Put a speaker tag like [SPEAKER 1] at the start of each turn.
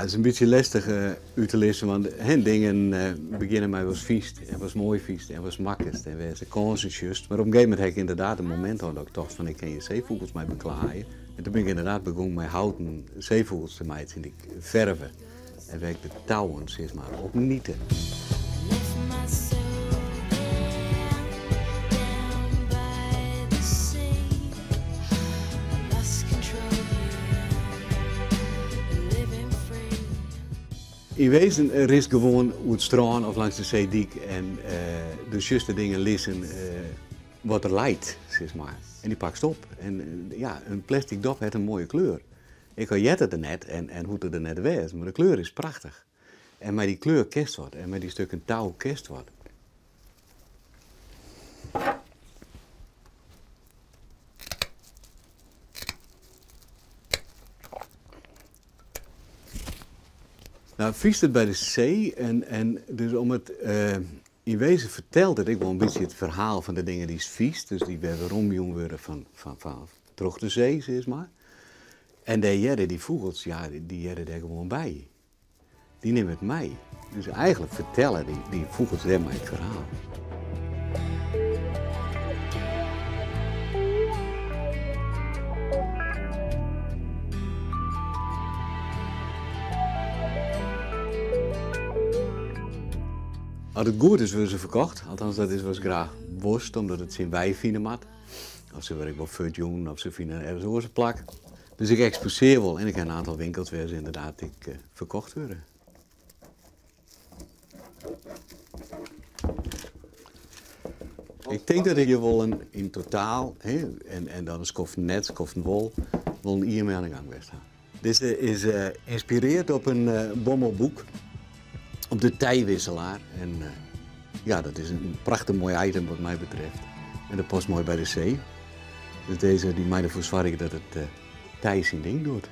[SPEAKER 1] Ja, it is in bytsje lestich út te lizzen, want dingen begjinne mei watst fynst en watst moai fynst en watst makkest en wêr'tst de kânsen sjochst. Mar op in gegeven momint ha ik ynderdaad in momint hân dat ik tocht fan ik kin hjir seefûgels mei beklaaie. En toen bin ik ynderdaad begûn mei houten seefûgels te meitsjen dy't ik ferve en wêr't ik de touwen sis mar op nite. Yn wezen rinst gewoan oer it strân of langs de seedyk en do sjochst de dingen lizzen wat der leit, sis mar. En dy pakst op. En ja, in plastic dop hat in moaie kleur. Ek al heart it der net en hoecht it der net te wêzen, mar de kleur is prachtich. En mei dy kleur kinst wat en mei dy stukken tou kinst wat. Nou, fynst it by de see en, en dus om it yn wezen fertelt it ek wol in bytsje it ferhaal fan de dingen dy'tst fynst, dus dy't wer weromjûn wurde fan, fan, fan, troch de see, sis mar. En dêr hearre dy fûgels, ja, dy hearre dêr gewoan by. Dy nimme it mei. Dus eigentlik fertelle dy fûgels dêrmei it ferhaal. As it goed is wurde se ferkocht, althans dat is watst graach wolst, omdat it syn wei fine moat. Of se wurde ek wol fuortjûn of se fine ergens oars in plak. Dus ik eksposear wol en ik ha in oantal winkels wêr't se ynderdaad ek ferkocht wurde. Ik tink dat ik hjir wol in, yn totaal, hè, en, en dan in skoft net, skoften wol, wol in jier mei oan de gang west ha. Dizze is ynspirearre op in Bommelboek, op de tijwisselaar. En ja, dat is in prachtich moai item wat my betreft. En dat past moai by de see. Dus dizze dy mei derfoar soargje dat it tij syn ding docht.